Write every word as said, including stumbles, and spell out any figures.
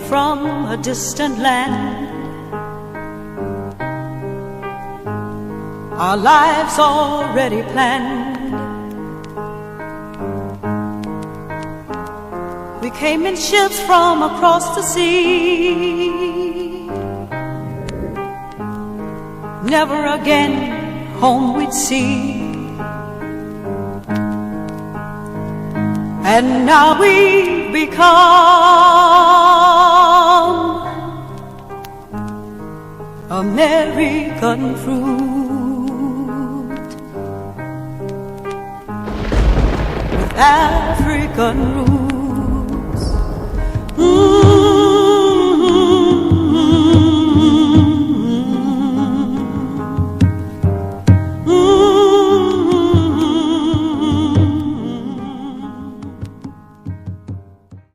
from a distant land. Our lives already planned. We came in ships from across the sea. Never again home we'd see. And now we've become American fruit with African roots. Mm.